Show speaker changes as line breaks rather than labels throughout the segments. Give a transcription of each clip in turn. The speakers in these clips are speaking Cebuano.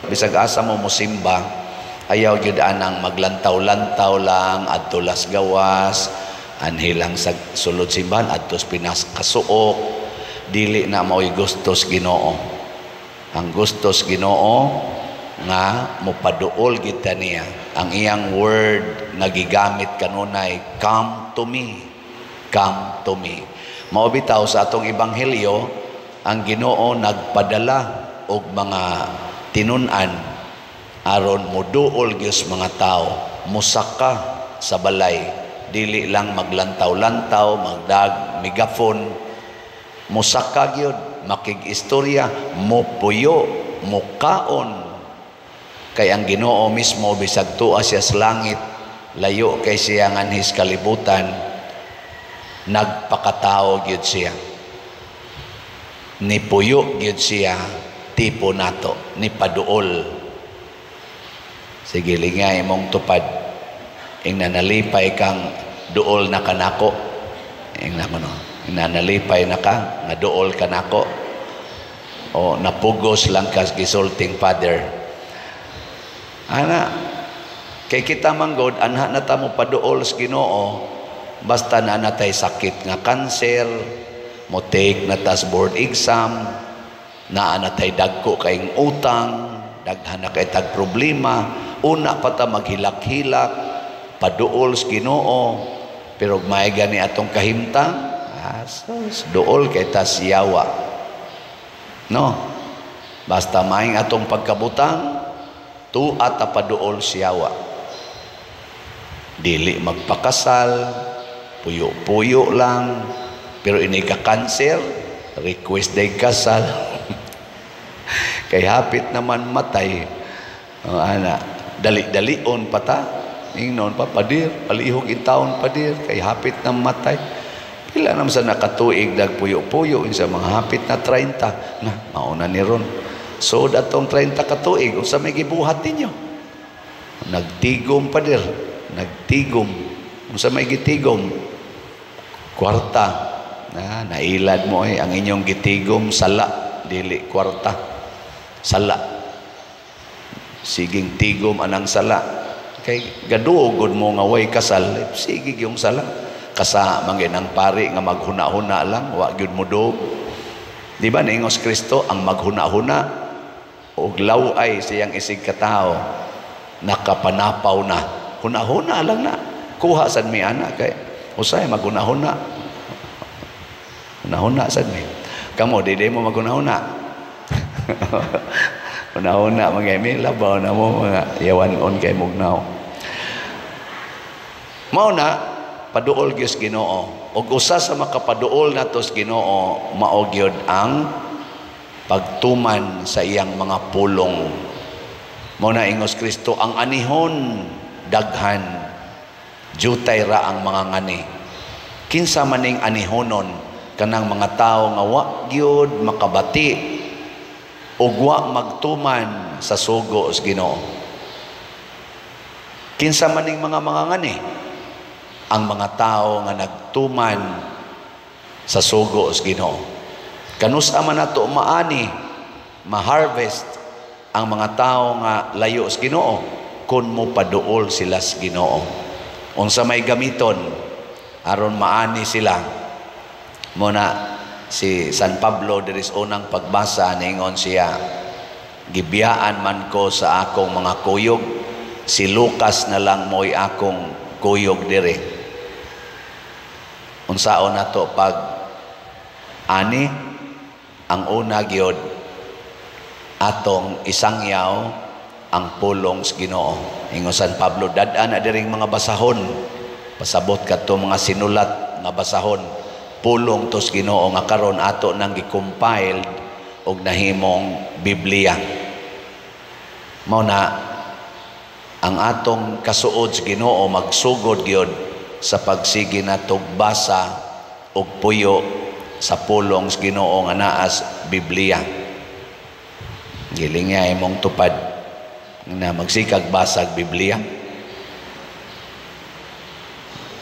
Bisag asa mo mosimba, ayaw gyud anang maglantaw-lantaw lang adto las gawas, anhi lang sa sulod simbahan adto sa Pinas kasuok. Dili na mao'y gustos Ginoo. Ang gustos Ginoo nga mopaduol gid ta niya. Ang iyang word nga gigamit kanunay, "Come to me, come to me." Mao bitaw sa atong ebanghelyo, ang Ginoo nagpadala og mga tinun-an aron moduol gyud sa mga tao, musaka sa balay, dili lang maglantaw-lantaw, magdag megafon, musaka gyud, makig-istorya, mopuyo, mukaon, kay ang Ginoo mismo, bisag tua siya sa langit, layo kay siya nganhi sa kalibutan, nagpakatao gyud siya, nipuyo gyud siya tipo nato, nipaduol. Sige, lingay imong tupad. Ingna nalipay kang duol na kanako. Ingna ko no. Ingna nalipay na ka nga duol kanako. O napugos lang kas gisulting Father. Ana, kay kita manggod anha na ta mo paduol sa Ginoo basta na natay sakit nga cancer, mo take na tas board exam, naa natay dagko kayong utang, daghan na kay tag problema, una pa ta maghilak-hilak, paduol sa Ginoo, pero may gani atong kahimtang, asos, duol kay tas yawa. No? Basta maing atong pagkabutang, tuwa ta paduol siyawa. Dili magpakasal, puyo-puyo lang, pero ini ka cancer, request day kasal. Kay hapit naman matay. Oh, ana, dali-dalion pa ta. Ingnon pa, "Padir, palihog intawon, padir, kay hapit na matay." Pila naman sa nakatuig nagpuyo-puyo sa mga hapit na 30 na mauna ni ron. So datong 30 katuig, unsa may gibuhat ninyo? Nagtigom, padir, nagtigom. Unsa may gitigom? Kwarta. Na nailad mo eh, ang inyong gitigom sala, dili kwarta. Sala. Siging tigom anang sala. Kay gaduogod mo nga way kasal, sige yung sala. Kasa mangin ang pari nga maghuna-huna lang, wa gyud mo dog. Di ba niingos Kristo ang maghuna-huna og law-ay siyang isig katao, nakapanapaw na. Huna-huna lang na. Kuha sad mi ana kay usay maghuna-huna. Huna-huna sad mi. Kamo di mo maghuna-huna. Huna-huna mga mi labaw na mo mga yawan-on kay mugnaw. Mao na paduol gyud sa Ginoo. Ug usa sa makapaduol nato sa Ginoo mao gyud ang pagtuman sa iyang mga pulong. Mao na ingos Kristo, ang anihon daghan, jutay ra ang mga ngani. Kinsa maning anihonon? Kanang mga tawo nga wa gyud makabati ug wa magtuman sa sugo sa Ginoo. Kinsa maning mga ngani? Ang mga tao nga nagtuman sa sugo sa Ginoo. Kanus-a man nato maani, ma-harvest ang mga tao nga layo sa Ginoo kun mo paduol sila sa Ginoo? Unsa may gamiton aron maani sila? Mo na si San Pablo diri sa unang pagbasa ningon siya, "Gibiyaan man ko sa akong mga kuyog, si Lucas na lang mo'y akong kuyog diri." Unsaon nato pag ani? Ang una gyud, atong isangyaw ang pulong sa Ginoo. Ingon San Pablo, dad-an na diring mga basahon. Pasabot kadto mga sinulat nga basahon. Pulong to sa Ginoo nga karon ato nang gi-compiled og nahimong Biblia. Mao na ang atong kasuod sa Ginoo magsugod gyud sa pagsige natog basa og puyo sa pulong sa Ginoo nga naas Biblia. Giling nga imong tupad na magsikag basag Biblia.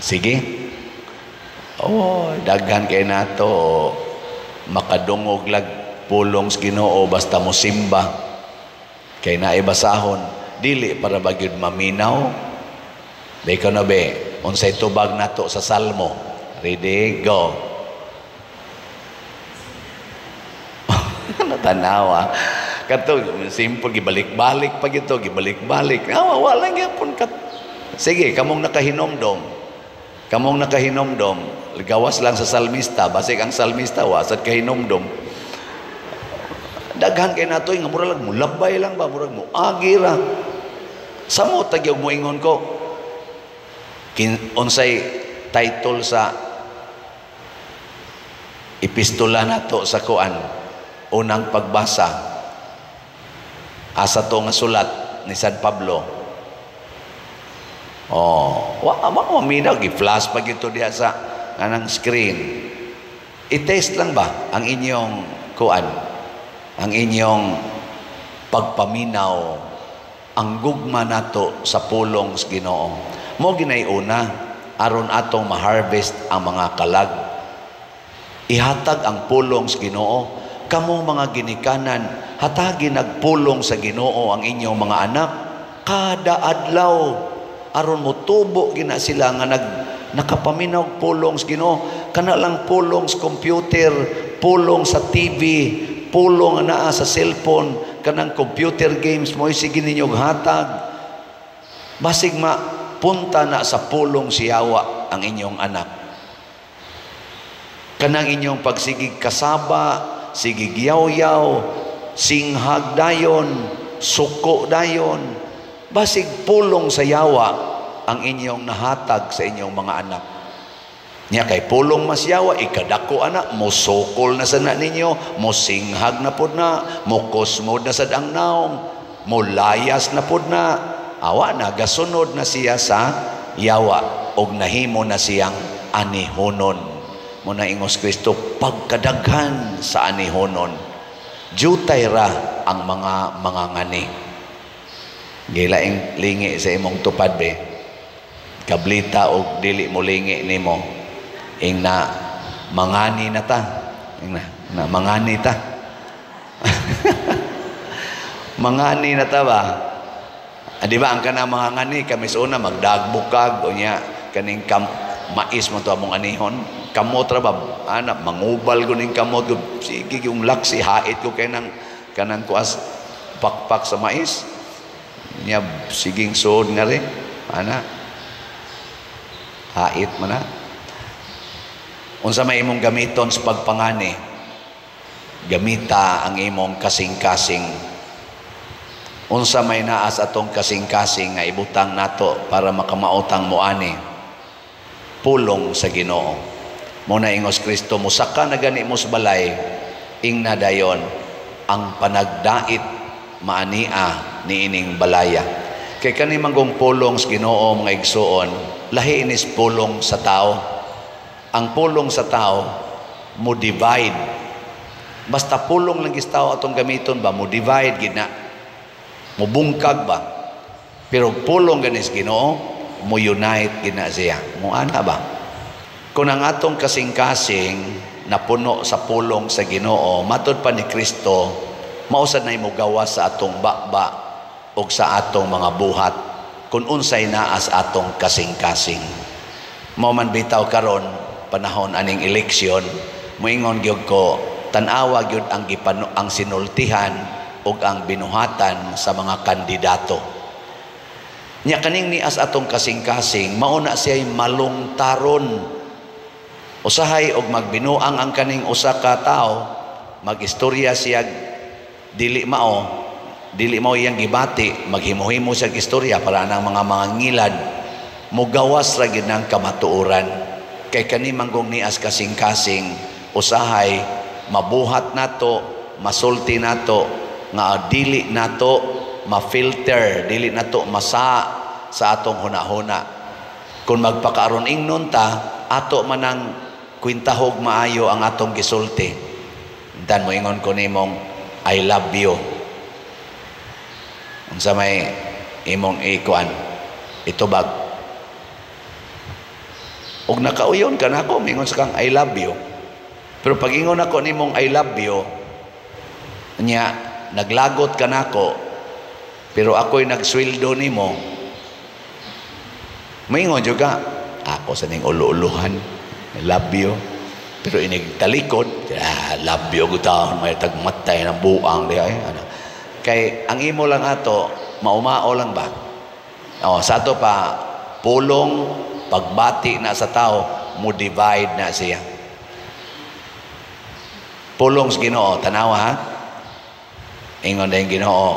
Sige. Oh, daghan kay nato makadungog lag pulong sa Ginoo basta mo simba. Kay naay basahon, dili para ba gyud maminaw? Di ko na be, unsay tubag nato sa Salmo? Ready, go. Natanawa. Kato, simple, gibalik-balik pa gito, gibalik-balik. Awa, wala gyapon kat. Sige, kamong nakahinomdom. Kamong nakahinomdom, gawas lang sa salmista, basig ang salmista wasad kahinomdom. Daghan kay nato nga mura lang mulabay lang ba, murag mo agi ra. Samo tagyog moingon ko. Unsay title sa epistola nato sa kuan, unang pagbasa? Asa to nga sulat ni San Pablo? Oh, wa wa maminaw, gi-flash pa gito diha sa anang screen. I-test lang ba ang inyong kuan, ang inyong pagpaminaw, ang gugma nato sa pulong sa Ginoo. Mo ginay una aron atong ma-harvest ang mga kalag. Ihatag ang pulong sa Ginoo. Kamo mga ginikanan, hatagi nagpulong sa Ginoo ang inyong mga anak kada adlaw aron motubo gina sila nga nakapaminaw pulong sa Ginoo. Kana lang pulong sa computer, pulong sa TV, pulong naa sa cellphone, kanang computer games mo sige ninyo hatag. Basig ma punta na sa pulong siyawa ang inyong anak. Kanang inyong pagsigig kasaba, sigig yaw-yaw, singhag dayon, suko dayon, basig pulong sa yawa ang inyong nahatag sa inyong mga anak. Nya kay pulong mas yawa, ikadako ana, mosukol na sana ninyo, mosinghag na pod na, mokosmod na sad ang naong, molayas na pod na, awa na, gasunod na siya sa yawa, og nahimo na siyang anihonon. Muna ingos Kristo, pagkadaghan sa anihonon, jutay ra ang mga mangangani. Gilaing lingi sa imong tupad be, kablita og dili mo lingi nimo, ing na mangani na ta, ing na mangani ta. Mangani na ta ba? Di ba ang kana mga ngani kami sa una magdagbukag o niya kaning mais mo to among anihon, kamot ra ba ana mangubal ko ning kamot ko, sige yung laksi hait ko kay nang kanang kuas pakpak sa mais niya, siging suod nga rin ana hait man na. Unsa may imong gamiton sa pagpangani? Gamita ang imong kasing-kasing. Unsa may naas atong kasing-kasing nga ibutang nato para makamaotang moani? Pulong sa Ginoo. Muna ingos Kristo, musaka na gani mo sa balay, ingna dayon ang panagdait maania niining balaya. Kay kani manggong pulong sa Ginoo mga igsuon, lahi inis pulong sa tao. Ang pulong sa tao mo divide. Basta pulong lang gis tao atong gamiton ba, mo divide gid na. Mubungkag ba? Pero pulong ganis Ginoo, mo unite gid na siya. Mo ana ba? Kung ang atong kasing-kasing napuno sa pulong sa Ginoo, matud pa ni Kristo, mausad na imugawas sa atong baba og sa atong mga buhat kung unsay naas atong kasing-kasing. Mao man bitaw karon panahon aning eleksyon, moingon gyud ko, tan-awa gyud ang gipano ang sinultihan ug ang binuhatan sa mga kandidato. Nya kaning nias atong kasing-kasing, mao na siya'y malungtaron. Usahay og magbinuang ang kaning usa ka tawo, magistorya siya dili mao iyang gibati, maghimo-himo siya istorya para anang mga mangilad, mugawas ra gyud ng kamatuoran. Kay kani manggong nias kasing-kasing, usahay mabuhat nato, masulti nato, nga dili nato ma-filter, dili nato masa sa atong hunahuna. Kung magpakaaron ingnon ta, ato manang kwintahog maayo ang atong gisulti. Dan moingon ko nimong I love you. Unsa may imong ikuan itubag? Og nakauyon ka nako, mingon sa kang I love you. Pero pag ingon ako nimong I love you, nya naglagot ka nako, Pero ako'y nagsweldo nimo. Maingon jud ka, ako sa ning ulo-uluhan, love you. Pero inig talikod, ah, love you gud, may tagmatay ng buang diha eh. Ano. Kay ang imo lang ato, maumao lang ba? Oh, sa ato pa pulong pagbati na sa tao, mo divide na siya. Pulong sa Ginoo, tanawa ha. Ingon din Ginoo,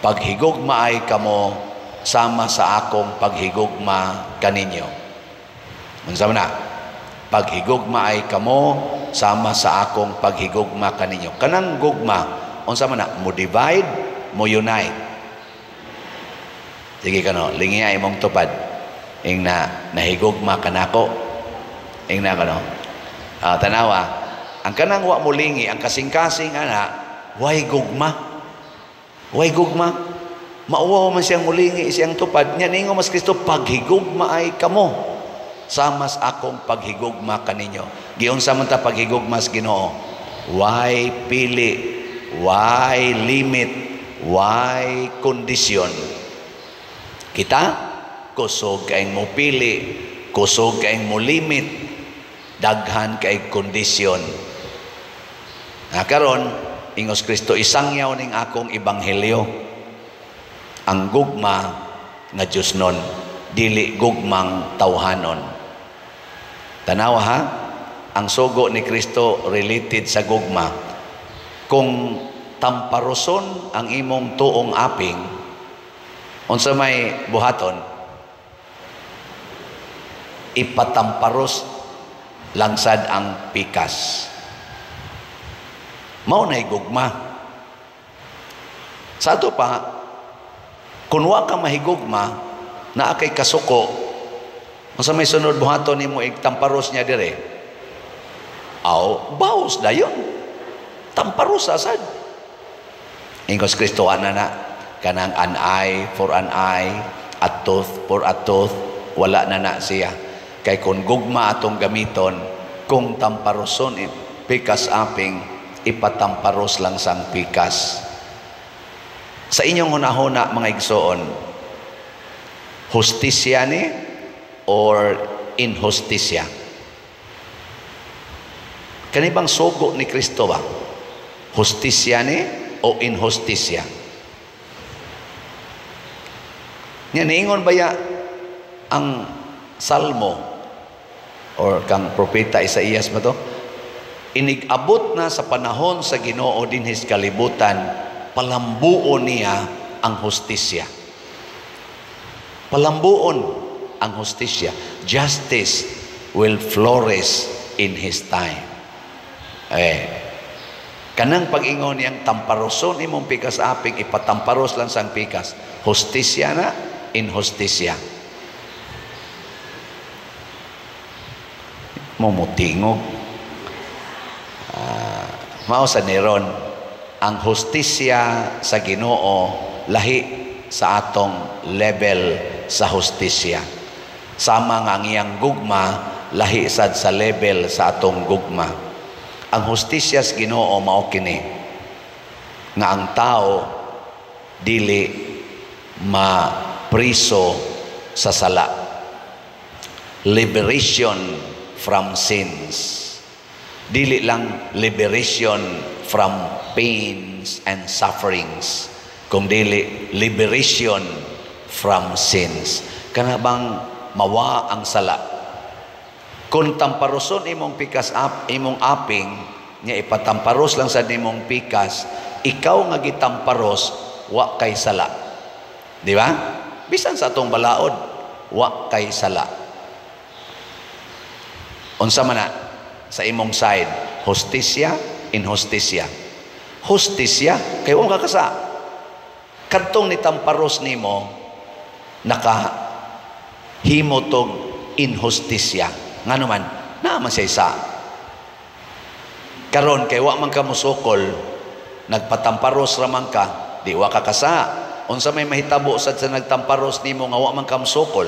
"Paghigugma ay kamo sama sa akong paghigugma kaninyo." Unsa man na? "Paghigugma ay kamo sama sa akong paghigugma kaninyo." Kanang gugma, unsa man na? Mo divide, mo unite? Sige kano, lingiya imong tupad. Ing na nahigugma kanako. Ing na kano. Ah, tanawa, ang kanang wa mo lingi, ang kasing-kasing ana, way gugma. Way gugma. Mauwaw man siyang mulingi siyang tupad. Nya ningo mas Kristo, "Paghigugma ay kamo sama sa akong paghigugma kaninyo." Giunsa man ta paghigugma sa Ginoo? Why pili? Why limit? Why kondisyon? Kita kusog kay mo pili, kusog kay mo limit, daghan kay kondisyon. Na karon, ingos Kristo, isangyaw ning akong ebanghelyo. Ang gugma nga Diyos nun, dili gugmang tawhanon. Tanawa ha, ang sugo ni Kristo related sa gugma. Kung tamparoson ang imong tuong aping, unsa may buhaton? Ipatamparos langsad ang pikas. Mao na'y gugma. Sa ato pa, kung wa ka mahigugma, naa kay kasuko, unsa may sunod buhaton nimo igtamparos niya dire? Aw, baos dayon. Tamparos asad. Ingos Kristo ana na kanang an eye for an eye, a tooth for a tooth, wala na na siya. Kay kung gugma atong gamiton, kung tamparoson pikas aping, ipatamparos lang sang pikas. Sa inyong hunahuna, mga igsoon, hustisya ni or inhustisya? Kani bang sugo ni Kristo ba? Hustisya ni o inhustisya? Nya niingon ba ya ang Salmo or kang propeta Isaías ba to? Inig-abot na sa panahon sa Ginoo dinhis kalibutan, palambuon niya ang hustisya. Palambuon ang hustisya. Justice will flourish in His time. Eh, kanang pag-ingon niyang tamparoson imong pikas aping, ipatamparos lang sang pikas. Hustisya na, inhustisya? Mumutingog. Mao sa Neron, ang hustisya sa Ginoo lahi sa atong level sa hustisya. Sama nga ang iyang gugma lahi sad sa level sa atong gugma. Ang hustisya sa Ginoo mao kini nga ang tao dili mapriso sa sala. Liberation from sins. Dili lang liberation from pains and sufferings, kung dili liberation from sins. Kana bang mawa ang sala? Kung tamparoson imong pikas ap, imong aping nya ipatamparos lang sa nimong pikas, ikaw nga gitamparos wa kay sala. Di ba? Bisan sa atong balaod, wa kay sala. Unsa man na sa imong side, hustisya, inhustisya? Hustisya, kay wa kakasa. Kadtong ni tamparos nimo naka himo tog inhustisya. Ngano man, naa man siya isa. Karon kay wa man ka mosukol, nagpatamparos ra man ka, di wa ka kasa. Unsa may mahitabo sad sa nagtamparos nimo nga wa man ka mosukol?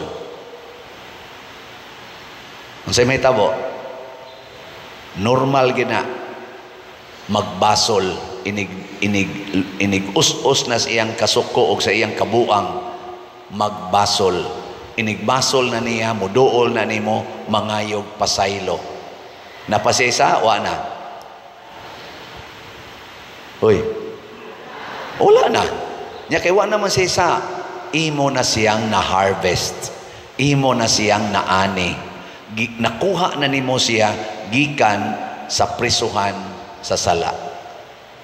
Unsa may mahitabo? Normal gina magbasol Inig inig inig us-us na sa iyang kasuko og sa iyang kabuang, magbasol. Inigbasol na niya, muduol na nimo, mangayog pasaylo. Napasisa, wa na. Hoy. Wala na. Nya kay wa naman siya sa imo na siyang na-harvest. Imo na siyang naani. Nakuha na nimo siya gikan sa prisuhan sa sala.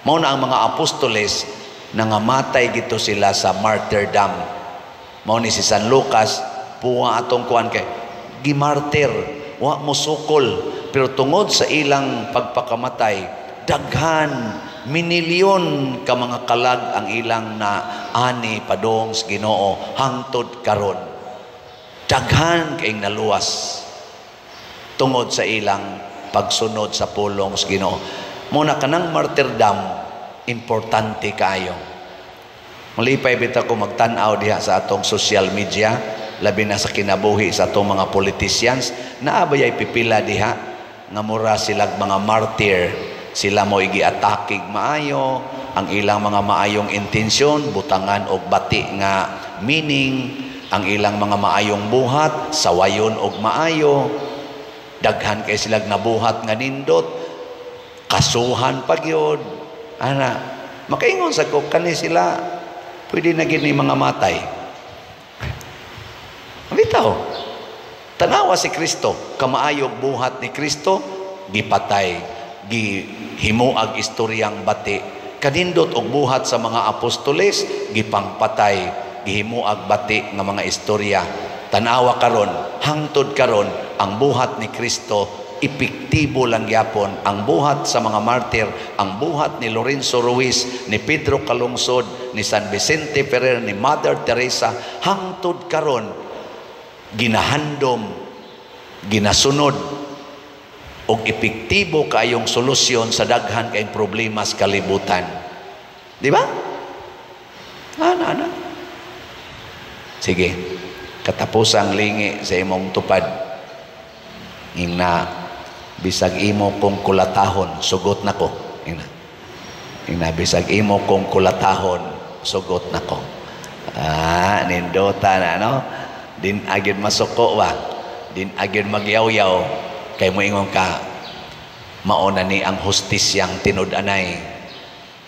Mao na ang mga apostoles, nangamatay gito sila sa martyrdom. Mao ni si San Lucas, puwa atong kuan kay gimartir, wa mo sukol, pero tungod sa ilang pagpakamatay, daghan minilyon ka mga kalag ang ilang na ani padong sa Ginoo hangtod karon. Daghan kayong naluwas tungod sa ilang pagsunod sa pulong sa Ginoo. Muna kanang martyrdom, importante kaayo. Malipay bitaw ko magtan-aw diha sa atong social media, labi na sa kinabuhi sa atong mga politicians, naa bayay pipila diha nga mura silag mga martyr. Sila mo giatakig maayo, ang ilang mga maayong intensyon butangan og bati nga meaning, ang ilang mga maayong buhat sawayon og maayo. Daghan kay silag nabuhat nga nindot, kasuhan pa gyud. Ana, makaingon sa ko kani sila pwede na gid ni mga matay. Bitaw. Tanawa si Kristo, kamaayog buhat ni Kristo, gipatay, gihimuag istoryang bati. Kanindot og buhat sa mga apostoles, gipangpatay, gihimuag bati nga mga istorya. Tanawa karon, hangtod karon, ang buhat ni Kristo epektibo lang gyapon. Ang buhat sa mga martir, ang buhat ni Lorenzo Ruiz, ni Pedro Calungsod, ni San Vicente Ferrer, ni Mother Teresa, hangtod karon ginahandom, ginasunod og epektibo kaayong solusyon sa daghan kayong problema sa kalibutan. Di ba? Ana, ana. Sige, katapusang lingi sa imong tupad. Ingna, bisag imo kong kulatahon, sugot na ko. Ingna. Ingna, bisag imo kong kulatahon, sugot na ko. Ah, nindota na, no? Din agad masuko ba? Din agad magyaw-yaw. Kay moingon ka, mauna ni ang hustisyang tinud-anay,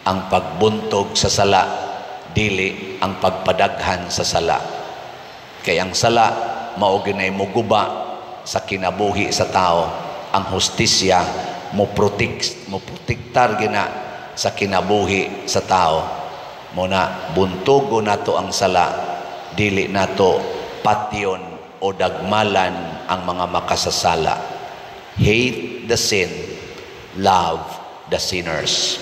ang pagbuntog sa sala, dili ang pagpadaghan sa sala. Kay ang sala, mao ginay muguba sa kinabuhi sa tao. Ang hustisya, mo protektar gina sa kinabuhi sa tao. Muna, buntogo nato ang sala, dili nato patyon o dagmalan ang mga makasasala. Hate the sin, love the sinners.